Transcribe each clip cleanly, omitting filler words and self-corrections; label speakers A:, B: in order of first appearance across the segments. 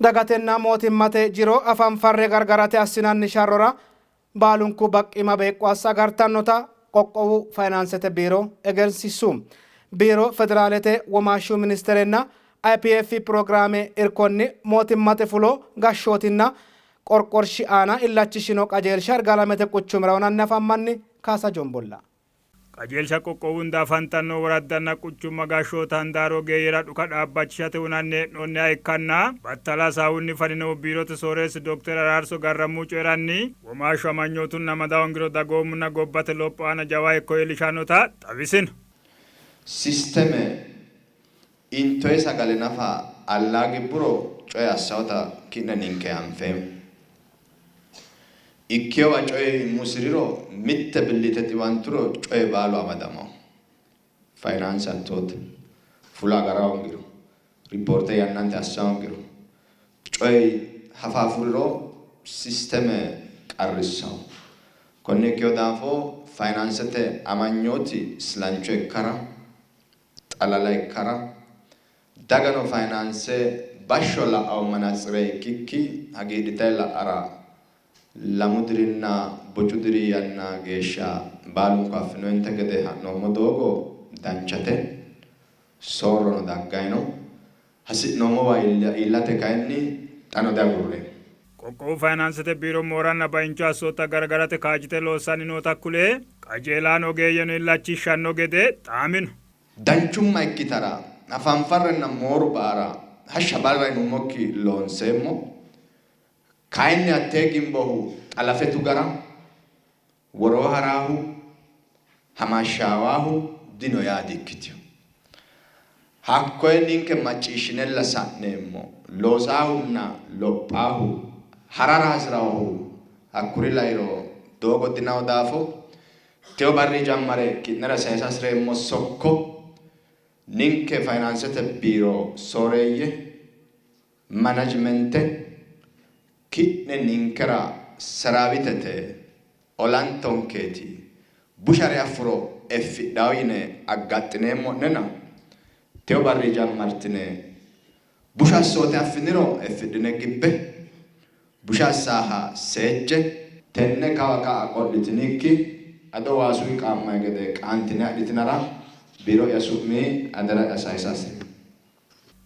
A: Dagatenna mootimmate jiro afanfarre gargarate assinanni sharrora baalunku baqqima beeqqo assa agartannota qoqqowu fayinaansete biiro egensiissu. Biiro federaalete womaashshu ministerenna IPF pirogiraame irkonni mootimmate fulo gashshootinna qorqorshi aana illachishino qajeelsha Irgaalamete quchumira uyinanni afammanni. Kaasa Jombolla.
B: Qajeelsha qoqqowu hunda afantanno woraddanna quchumma gashshoota handaaru ogeeyyera dhuka dhaabbachishate uyinanni hee'noonniha ikkanna battala hasaawunni faninohu biirote sooreessi Dokter Araarso Garrammuhu coyi'ranni, womaashshu amanyootunni amada hoongiro dagoomunna gobbate lopho aana jawa hekko iillishannota xawisino.
C: Sisteme intoyi sagale nafa allaa gibburo coye assawota ki'ne ninke anfeemmo. Ikkeyowa coyi musiriro mitte billite xiwanturo coyi baalu amadamawo. Fayinaanse hattoote. Fula agara hoongiro, ripoorte yannante assa hoongiro, coyi hafaafuriro sisteme qarrissawo. Konne ikkeyo daafo fayinaansete amanyooti islancho ikkara, xalala ikkara, dagano fayinaanse bashsho la'awo manatsire ikkikki hagiidhitayi la'ara lamu dirinna bocu diri yanna geeshsha baalunku affinoyinte gede ha'noommo doogo danchate, soorrono daggayi no. Hasi'noommowa iillate kayinni xano diagurreemmo.
B: Qoqqowu Fayinaansete Biiro mooranna baincho assootta gargarate kaajjite loossanni noota kule, qajeelaano ogeeyyeno illachishshanno gede xaamino.
C: Danchumma ikkitara, hafanfarrenna mooru ba''ara hashsha barra yinummokki loonseemmo. Kayinni hattee gimbohu xalafe tugara, woroo haraahu, hamashshaawaahu dino yaa dikkitino. Hakkoye ninke macciishshinella sa'neemmo. Loosaahunna lophaahu, harara hasi'raahu hakkuri lairo doogo dinawo daafo Teyo barri jammare ki'nera sayisa hasi'reemmo sokko ninke fayinaansete biiro sooreeyye, manajimente, ki'ne ninkera seraawitete, olantonkeeti, bushare affuro effidhanno yine aggaxxineemmo'nena teyo barri jammartine busha assoote affiniro effidhine gibbe, busha assaaha seejje, tenne kawa ka'a qo'litinikki ado waasuyi qaammanni gede qaantine adhitinara biiro'ya su'mi adara'ya sayisa hasi'reemmo.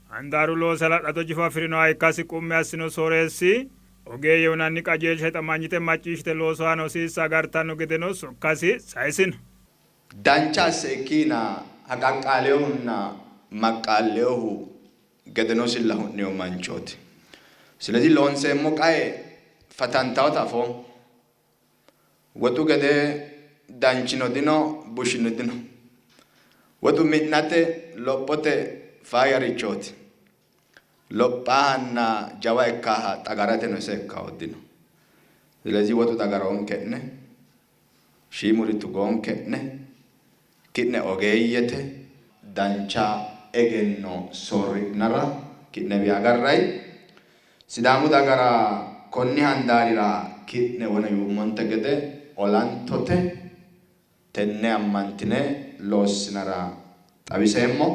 B: Handaaru loosi hala'lado jifo afi'rinoha ikkasi qummi assino sooreessi, ogeeyye uyinanni qajeelsha hixamanyite macciishshite loosu aana hosiissa agartanno gedeno sokkasi sayisino.
C: Dancha asse ikkiina haqaqqaalinohunna maqqaalinohu gedenosilla hu'nino manchooti. Silezi loonseemmo qae fatantawota afoommo. Woxu gedee danchino dino, bushino dino. Woxu mi'nate, lophote faayyarichooti. Lophaahanna jawa ikkaaha xagarateno ise ikkawo dino. Silezi woxu xagaroonke'ne, shiimuri tugoonke'ne, ki'ne ogeeyyete, dancha egenno soorri'nara ki'newi agarray. Sidaamu dagara konni handaarira ki'ne wona yuummonte gede olantote, tenne ammantine loossinara xawiseemmo.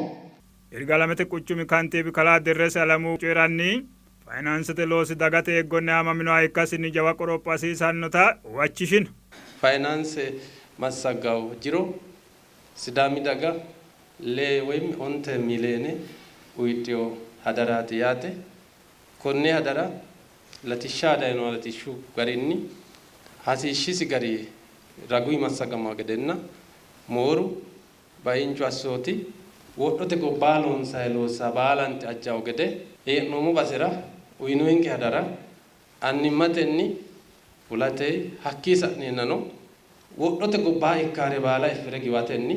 B: Yirgaalamete quchumi kantiibi kalaa Derrese Alemu coyi'ranni, fayinaansete loosi dagate eeggonni aamaminoha ikkasinni jawa qoropho hasiisannota huwachishino.
D: Fayinaanse massaggawo jiro Sidaami daga lee woyim onte miiliyeene uyidhino hadaraati yaate. Konne hadara latishsha dayinoha latishshu garinni hasiishshisi gari raguyi massagamawo gedenna mooru bainchu assooti wodhote gobbaa loonsayi loossa baalanti ajjawo gede hee'noommo basera uyinoyinke hadara annimmatenni fulate hakkii sa'neennano wodhote gobbaa ikkaare baala effire giwatenni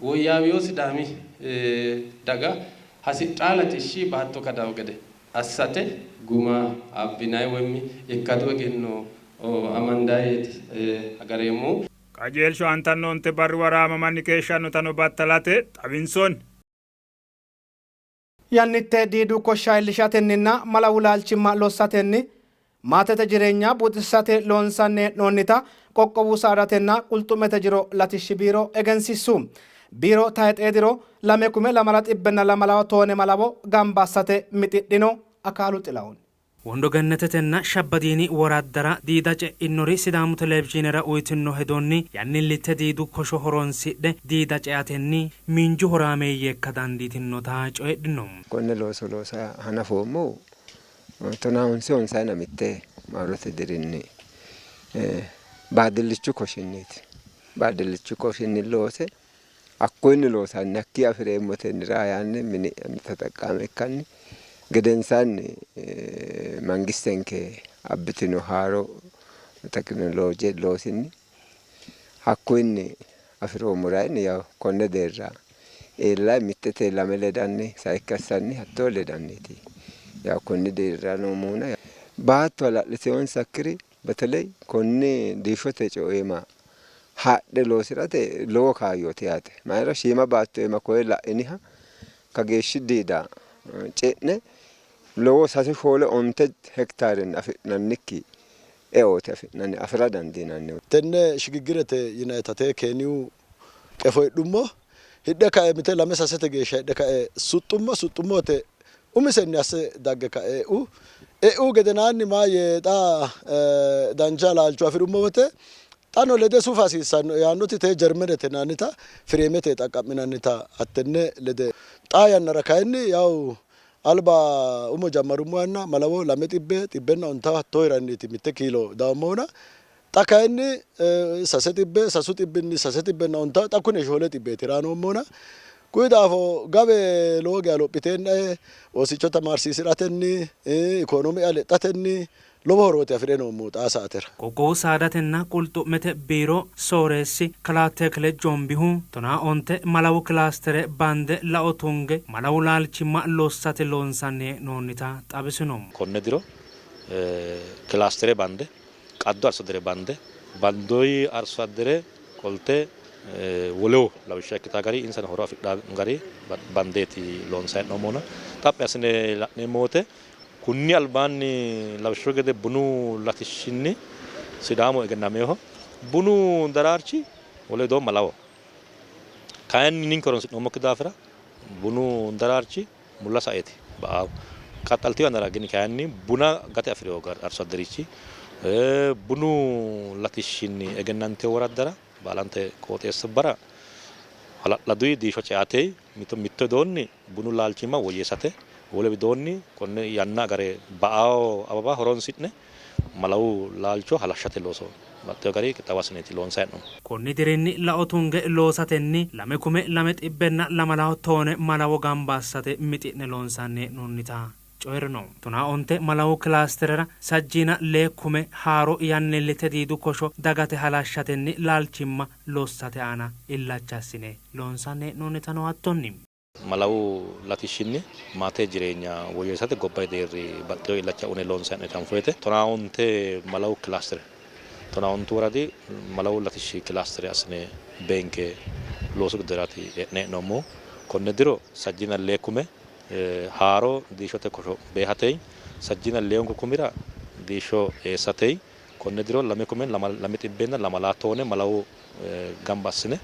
D: woyyaawiyo Sidaami daga hasidhaa latishshi baatto kadawo gede assate guma abbinayi woyimmi ikkado egenno amandayeeti agareemmohu.
B: Qajeelshu aantanno onte barruwara aamamanni keeshshannotano battalate xawinsoonni.
A: Yannitte diidu koshsha iillishatenninna malawu laalchimma lossatenni maatete jireenya buuxisate loonsanni hee'noonnita qoqqowu saadatenna qulxu'mete jiro latishshi biiro egensiissu. Biiro tayxee diro 2020 toone malawo gamba assate mixidhino. Akaalu Xilahun.
E: Wondo Gennetetenna Shabbadiini woraddara diida ce'inori Sidaamu Televizhiinera uytinno hedonni yannillitte diidu kosho horonsidhe diida ceatenni miinju horaameeyye ikka dandiitinnota coyidhino.
F: Konne looso loosa hanafoommohu 2011 maarote dirinni baadillichu koshinniiti. Baadillichu koshinni loose hakkoyinni loosanni hakkii afi'reemmotennira yaanni mini'ya ተጠቃሚ ikkanni gedensaanni mangistenke abbitino haaro tekinolooje loosinni hakkoyinni afi'roommo yaw konne deerra iilla mittete lame ledanni sayikki assanni hattoo ledanniiti yaw konni deerra noommohuna baatto hala'liteyoonsakkiri በተለይ konni diishshote ceo iima hadhe loosirate lowo kaayyooti yaate. Mayira shiima baatto iima koye la'iniha kageeshshi diida ce'ne lowo 3 4 5 hektaarenni afi'nannikki eooti afi'nanni afira dandiinanni.
G: Tenne shigiggirete yinayita Keeniyu qefo hidhummo hidhe kae mite 2 3 geeshsha hidhe kae suxxummo suxxummote umisenni asse dagge kae e'u e'u gedenaanni maayye xa dancha laalcho afi'rummo wote xano lede sufa hasiissanno yaannoti tee Jarmenete yinannita fireemete xaqqa'minannita hattenne lede xaa yannara kayinni yaw alba umo jammarummo yanna malawo 250 hattoo hiranniiti 1 kiilo daammohuna xa kayinni 300 300 350 xa kune 400 hiraa noommohuna kuyi daafo gawe lowo geya lophiteennae oosicho tamaarsiisi'ratenni ikoonoome lexxatenni lowo horooti afi're noommohu xaa saatera.
E: Qoqqowu saadatenna qulxu'mete biiro sooreessi kalaa Tekle Jombihu 15 malawu kilaastere bande lao tunge malawu laalchimma lossate loonsanni hee'noonnita xawisino.
H: Konne diro kilaastere bande qaddu arso addere bande bandoyi arso addere qolte woleho lawishsha ikkita gari insano horo afidha gari bandeeti loonsanni hee'noommohuna xaphi assine la'neemmo wote kunni albaanni lawishshu gede bunu latishshinni Sidaamu egennameeho bunu daraarchi wole widoonni malawo kayinni ninke horonsi'noommokki daafira bunu daraarchi mulla saeeti ba'aahu qaxxaltiyo yannara gini kayinni buna gate afi'rino arso adderichi bunu latishshinni egennantino woraddara baalante qooxeessubbara hala'laduyi diishsho ceate mitto widoonni bunu laalchimma woyyeessate wole widoonni konne yanna agare ba'ao ababa horonsi'ne malawu laalcho halashshate looso baxxeyo gari qixxaawo assineeti loonsanni hee'noommo.
E: Konni dirinni lao tunge loosatenni 2,220 toone malawo gamba assate mixi'ne loonsanni hee'noonnita coyi'rino. 15 malawu kilaasterera 32 haaro yannillitte diidu kosho dagate halashshatenni laalchimma lossate aana illacha assine loonsanni hee'noonnitano hattonni.
H: Malawu latishshinni maate jireenya woyyeessate gobbate deerri baxxeyo illacha une loonsanni hee'noonnita anfoyte 15 malawu kilaastere 15 woradi malawu latishshi kilaastere assine beenke loosu giddoraati e'ne hee'noommohu. Konne diro 32 haaro diishshote kosho beehatey 62 kumira diishsho eessatey konne diro 2,220 toone malawu gamba assine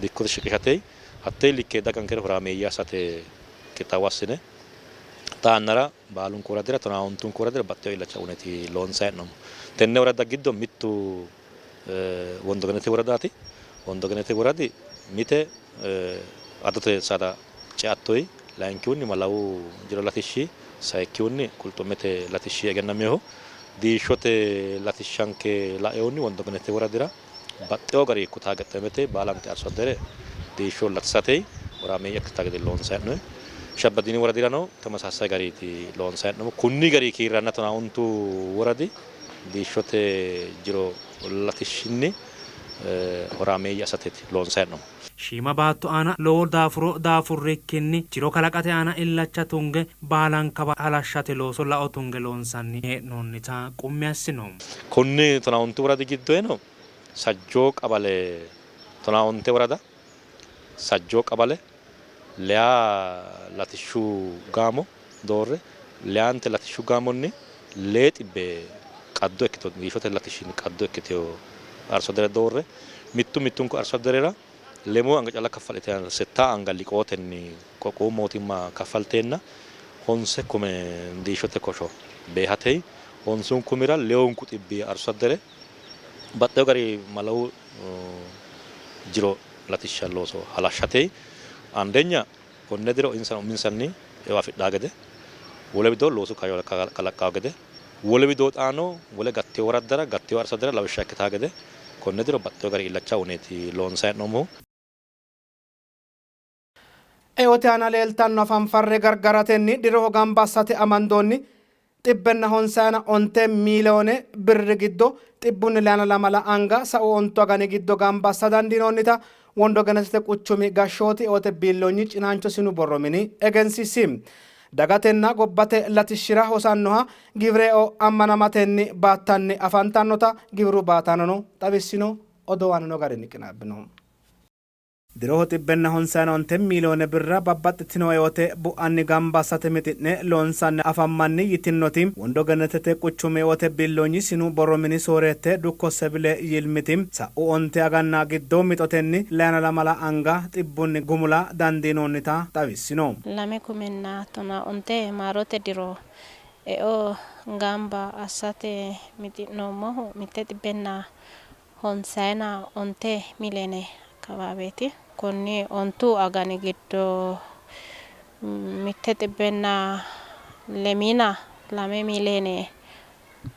H: dikkote shiqishatey hattee likke dagankere horaameeyye assate qixxaawo assine xaa yannara baalunku woradira 15 woradira baxxeyo illacha uneeti loonsanni hee'noommo. Tenne woradda giddo mittu Wondo Gennete woradaati. Wondo Gennete woradi mite adote saada ceattoyi layinkihunni malawu jiro latishshi sayikkihunni qulxu'mete latishshi egennameho diishshote latishshanke laeehunni Wondo Gennete woradira baxxeyo gari kutaa gexxemete baalante arso addere diishsho latisate horaameeyye ikkita gede loonsanni hee'noonni. Shabbadiini woradirano ተመሳሳይ gariiti loonsanni hee'noommo. Kunni gari kiirranna 15 woradi diishshote jiro latishshinni horaameeyye assateeti loonsanni hee'noommo.
E: Shiima baatto aana lowo daafuro daafurrikkinni jiro kalaqate aana illacha tunge baalankawa halashshate looso lao tunge loonsanni hee'noonnita qummi assino.
H: Konni 15 woradi giddoyino sajjoo qabale 15 worada sajjoo qabale leya latishshu gaamo doorre leyante latishshu gaamonni 600 qaddo ikkito diishshote latishshinni qaddo ikkiteyo arso addere doorre mittu mittunku arso adderera 3 anga calla kaffalite 6 anga liqootenni qoqqowu mootimma kaffalteenna 9 kume diishshote kosho beehate honsunku kumira lewunku xibbi arso addere baxxeyo gari malawu jiro latishsha looso halashshate አንደኛ konne diro insa uminsanni eo afidhaa gede wole widoo loosu kaayyo kalaqqaa gede wole widoo xaano wole gatteyo woraddara gatteyo arso addera lawishsha ikkitaa gede konne diro baxxeyo gari illacha uneeti loonsayi hee'noommohu.
A: Eote aana leeltanno hafanfarre gargaratenni diroho gamba assate amandoonni 155 miiliyoone birri giddo 142 anga sa'u 9 agani giddo gamba assa dandiinoonnita Wondo Gennetete quchumi gashshooti eote biilloonyi cinaancho sinu borro mini egensiisi. Dagatenna gobbate latishshira hosannoha giwire eo ammanamatenni baattanni afantannota giwiru baataanono xawissino. Odoo aanino garinni qinaabbino. Diroho 155 miiliyoone birra babbaxxitino eote bu'anni gamba assate mixi'ne loonsanni afammanni yitinnoti Wondo Gennetete quchumi eote biilloonyi sinu borro mini sooreette dukko Sebile Yilmiti, sa'u 9 aganna giddo mixotenni 22 anga xibbunni gumula dandiinoonnita xawissino.
I: 2015 maarote diro eo gamba assate mixi'noommohu 155 miiliyoone akkabaabeeti. Konni 9 agani giddo 102 miiliyoone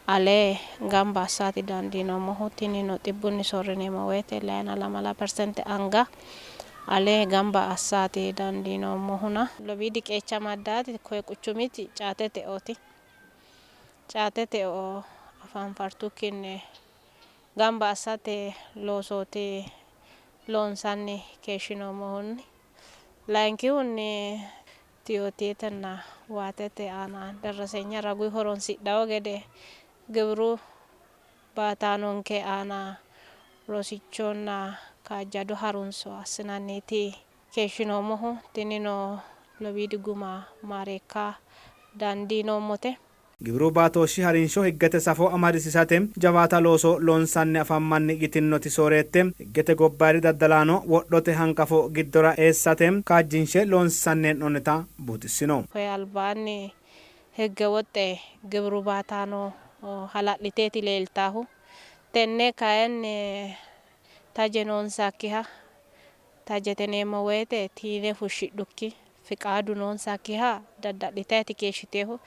I: ale gamba assaati dandiinoommohu. Tinino xibbunni soorrineemmo woyte 22% anga ale gamba assaati dandiinoommohuna. Lowiidi qeecha maddaati koye quchumiti caatete eooti. Caatete eo afanfartukkinni gamba assate loosooti loonsanni keeshshinoommohunni. Layinkihunni tiyootetenna waatete aana darrasenya raguyi horonsidhawo gede giwiru baataanonke aana rosichonna kaajjado harunso assinanniiti keeshshinoommohu. Tinino lowiidi guma maareekka dandiinoommote.
A: Giwiru baatooshshi harinsho higgete safo amadisiisate jawaata looso loonsanni afammanni yitinnoti sooreette, higgete gobbayidi daddalaano wodhote hanqafo giddora eessate kaajjinshe loonsanni hee'noonnita buuxissino.
I: Koye albaanni higge woxxe giwiru baataano hala'liteeti leeltaahu. Tenne kayinni taje noonsakkiha tajete yineemmo woyte tiine fushshidhukki fiqaadu noonsakkiha dadda'litayti keeshshiteehu.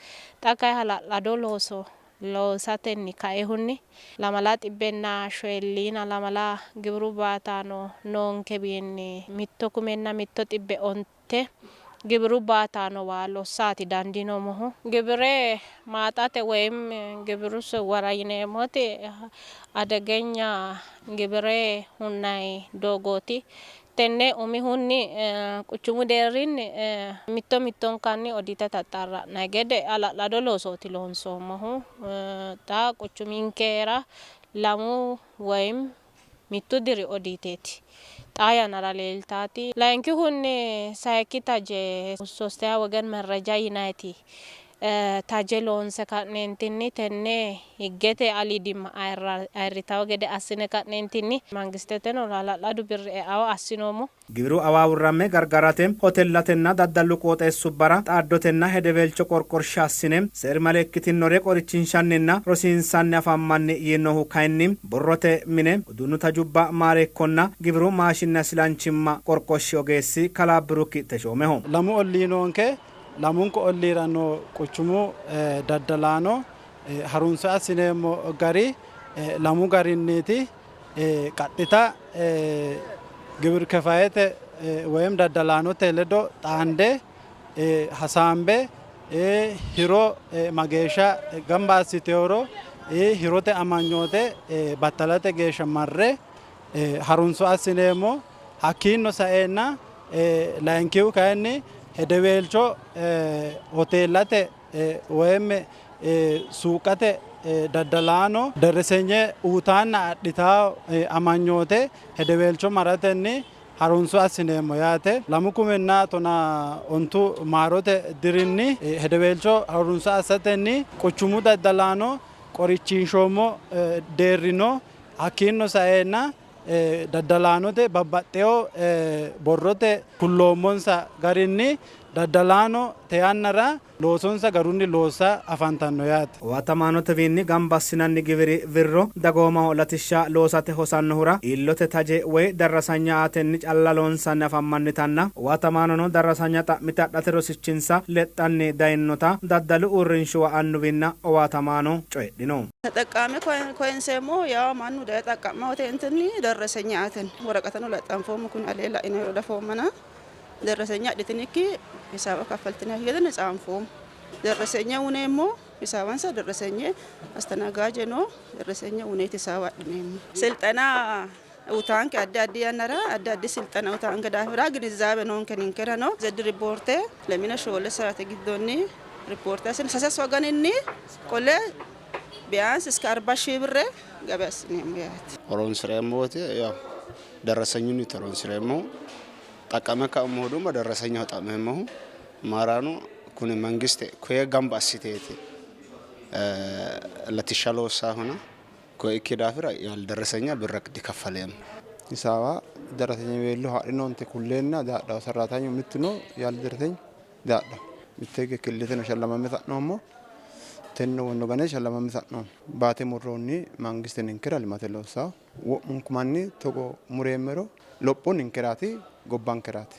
I: Xa kayi hala'lado looso loosatenni kaehunni 272 giwiru baataano noonkewiinni 1,109 giwiru baataano waa lossaati dandiinoommohu. Gibire maaxate woyim gibiru wara yineemmoti adegenya gibire hunnayi doogooti. Tenne umihunni quchumu deerrinni mitto mittonkanni oditete axxarra'nayi gede hala'lado loosooti loonsoommohu. Xa quchuminkera 2 woyim 1 diri oditeeti xaa yannara leeltaati. Layinkihunni sayikki taje ሶስተኛ ወገን መረጃ yinayiti taje loonse ka'neentinni tenne higgete aliidimma ayirritawo gede assine ka'neentinni mangisteteno hala'ladu birri eawo assinoommo.
A: Giwiru awaawurramme gargarate hotellatenna daddalu qooxeessubbara xaaddotenna hedeweelcho qorqorsha assine seerimale ikkitinore qorichinshanninna rosiinsanni afammanni yiinohu kayinni borrote mine uduunnu tajubba maareekkonna giwiru maashinna silanchimma qorqoshshi ogeessi kalaa Biruki Teshoomeho.
J: Lamu ollii noonke, lamunku olliira noo quchumu daddalaano harunso assineemmo gari lamu garinniiti. Qaxxita gibir kefayete woyim daddalaanote ledo xaande hasaambe hiro mageeshsha gamba assiteeworo hirote amanyoote battalate geeshsha marre harunso assineemmo. Hakkiinno saeenna layinkihu kayinni hedeweelcho hoteellate woyim suuqate daddalaano derresenye uutaanna adhitaa amanyoote hedeweelcho maratenni harunso assineemmo yaate. 2015 maarote dirinni hedeweelcho harunso assatenni quchumu daddalaano qorichinshoommo deerrino. Hakkiinno saeenna daddalaanote babbaxxeyo borrote kulloommonsa garinni daddalaano te yannara Loosonsa garunni loossa afantanno yaate.
A: Owaatamaanotewiinni gamba assinanni giwiri wirro dagoomaho latishsha loosate hosannohura iillote taje woy darrasanya aatenni calla loonsanni afammannitanna owaatamaanono darrasanya xa'mite adhate rosichinsa lexxanni dayinnota daddalu uurrinshuwa annuwinna owaatamaano coyidhino.
K: ተጠቃሚ koyinseemmohu yawo mannu daye xaqqa'ma wote darrasenya aatenni woraqatano laxxanfoommo kuni alee la'inayiro dafoommana darrasenya adhitinikki hisaaba kaffaltinakki gede tsaanfoommo. Darrasenya uneemmo hisaabansa darrasenye astanagaje no darrasenya uneeti hisaaba adhineemmo. Silxena utaanke addi addi yannara addi addi silxena utaanke daafira ginizaabe noonke ninkerano zeddi ripoorte lemina shoole saate giddonni ripoorte assine sase aganinni qolle ቢያንስ እስከ 40 ሺህ ብር ገቢ አስኔሞ ያት
L: horonsireemmo wote yaw darrasenyunniti horonsireemmohu xaqqame kaummohu duma darrasenyaho xa'meemmohu maarano kuni mangiste koye gamba assiteeti latishsha loossaahuna koye ikki daafira yaaldarrasenya birra dikaffaleemmo.
M: Hisaawa darrasenye weello hadhinoonte kulleenna daadhawo sarratanyu mittuno yaaldarraseny daadhawo mitte killiteno shallamame sa'noommo tenno wonno gane shallamame sa'noommo baate murroonni mangiste ninkera limate loossawo wo'munku manni togo mureemmero lopho ninkeraati gobbankeraati.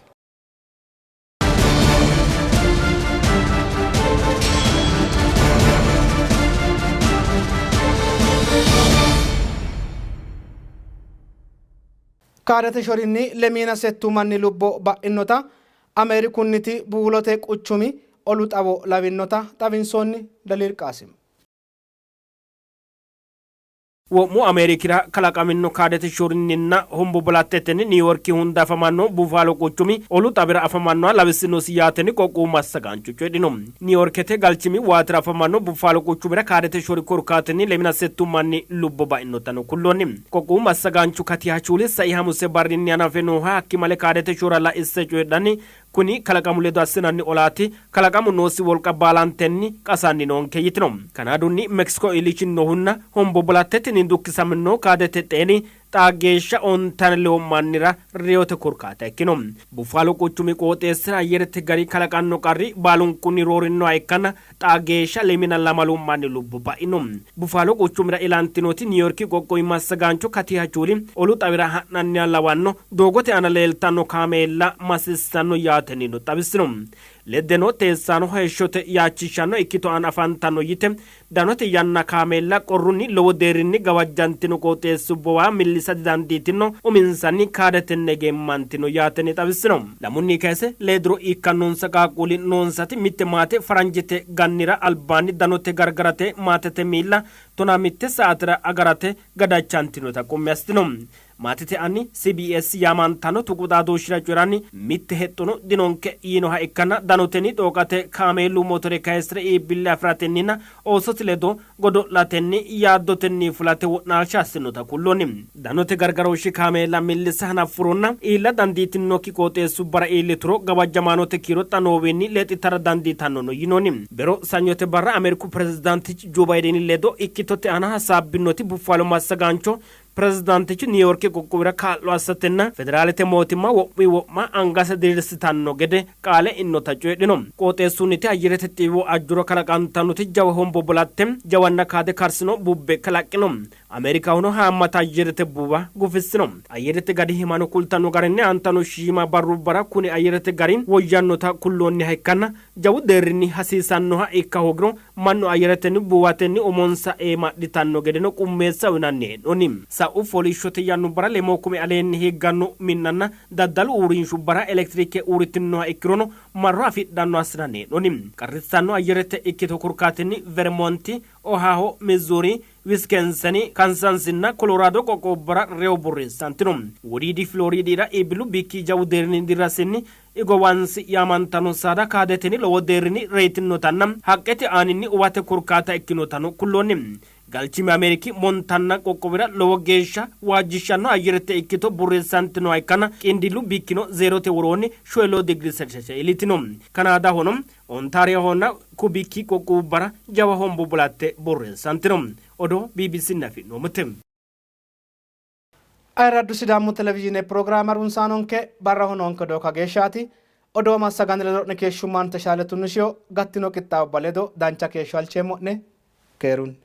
A: Kaadete shorinni lemiina settu manni lubbo ba'innota Ameerikunniti Buulote quchumi olu xawo lawinnota xawinsoonni Daliil Qaasim.
N: Wo'mu Ameerikira kalaqamino kaadete shorinninna hombobolattetenni Niiwoorki hunda afamanno Bufaalo quchumi olu xawira afamannoha lawissinosi yaatenni qoqqowu massagaanchu coyidhino. Niiwoorkete galchimi waatira afamanno Bufaalo quchumira kaadete shori korkaatinni lemina settu manni lubbo ba'innotano kulloonni. Qoqqowu massagaanchu Katiha Chuuli sai Hamuse barrinni hanafe nooha akkimale kaadete shora la'isse coyidhanni kuni kalaqamu ledo assinanni olaati, kalaqamu noosi wolqa baalantenni qasanni noonke yitino. Kanaadunni Meksiko iillichinnohunna hombobolattetenni dukkisamino kaadete xeeni xaa geeshsha ontan lewu mannira reyote korkaata ikkino. Bufaalo quchumi qooxeessira ayyerete gari kalaqanno qarri baalunkunni roorinnoha ikkanna xaa geeshsha lemina lamalu manni lubbo ba'ino. Bufaalo quchumira ilantinoti Niiyoorki qoqqowi massagaancho Katiha Chuuli olu xawira ha'nanniha lawanno doogote aana leeltanno kaameella masissanno yaatennino xawissino. Leddeno teessaano heeshshote yaachishshanno ikkito aana afantanno yite danote yanna kaameella qorrunni lowo deerrinni gawajjantino qooxeessubbuwa millisa didandiitino, uminsanni kaadetenni egemmantino yaatenni xawissino. Lamunni kayise lee diro ikkannonsa qaaqquulli noonsati mitte maate faranjete gannira albaanni danote gargarate maatete miilla 15 saatera agarate gadachantinota qummi assitino. Maatete anni CBS yaamantanno tuqu xaadooshshira coyi'ranni mitte hexxono dinonke yiinoha ikkanna danotenni xooqate kaameelu motore kayisire iibbille afi'ratenninna oososi ledo godo'latenni yaaddotenni fulate wo'naalsha assinota kulloonni. Danote gargarooshshi kaameella millisa hanaffuronna iilla dandiitinnokki qooxeessubbara iillituro gawajjamaanote kiiro xa noowiinni lexxitara dandiitannono yinoonni. Bero Sanyote barra Ameeriku pirezidaantichi Joo Baydeni ledo ikkitote aana hasaabbinoti Buffalo massagaancho Pirezidaantichu Niiyoorki qoqqowira kaa'lo assatenna federaalete mootimma wo'munni wo'ma angase diriirsitanno gede qaale e'inota coyidhino. Qooxeessunniti ayyerete xiiwo ajjuro kalaqantannoti jawa hombobolatte jawanna kaade karsino bubbe kalaqqino. Ameerikahono haammata ayyerete buwa gufissino. Ayyerete gadi himano kultanno garinni aantanno shiima barrubbara kuni ayyerete gari woyyannota kulloonniha ikkanna jawu deerrinni hasiisannoha ikka hoogiro mannu ayyeretenni buwatenni umonsa eemadhitanno gedeno qummeessa uynanni hee'noonni. Sa'u fooliishshote yannubbara lemoo kume aleenni higganno minnanna daddalu uurrinshubbara elektirike uurritinnoha ikkirono marro afidhanno assinanni hee'noonni. Qarrissanno ayyerete ikkito korkaatinni Vermonti, Ohaho, Mizuuri, Wiskenseni, Kansansinna Koloraado qoqqowubbara reyo borreessantino. Wodiidi Filooriidira iibbillu bikki jawu deerrinni dirrasinni Igowansi yaamantanno saada kaadetenni lowo deerrinni reyitinotanna haqqete aaninni uwate korkaata ikkinotano kulloonni. Galchimi Ameeriki Montanna qoqqowira lowo geeshsha waajjishshanno ayyerete ikkito borreessantinoha ikkanna qiindillu bikkino zeerote woroonni shoyilloo digiri selshese iillitino. Kanaadahono Ontaariyohonna Kubiki qoqqowubbara jawa hombobolatte borreessantino. Odoo BBCnni afi'noommote.
A: Ayirraddu Sidaamu Televizhiine pirogiraame harunsaanonke barraho noonke odoo kageeshshaati. Odoo massaganni ledo'ne keeshshummaan Teshaale Tunnishio gattino qixxaawubba ledo dancha keeshsho halcheemmo'ne. Keerunni.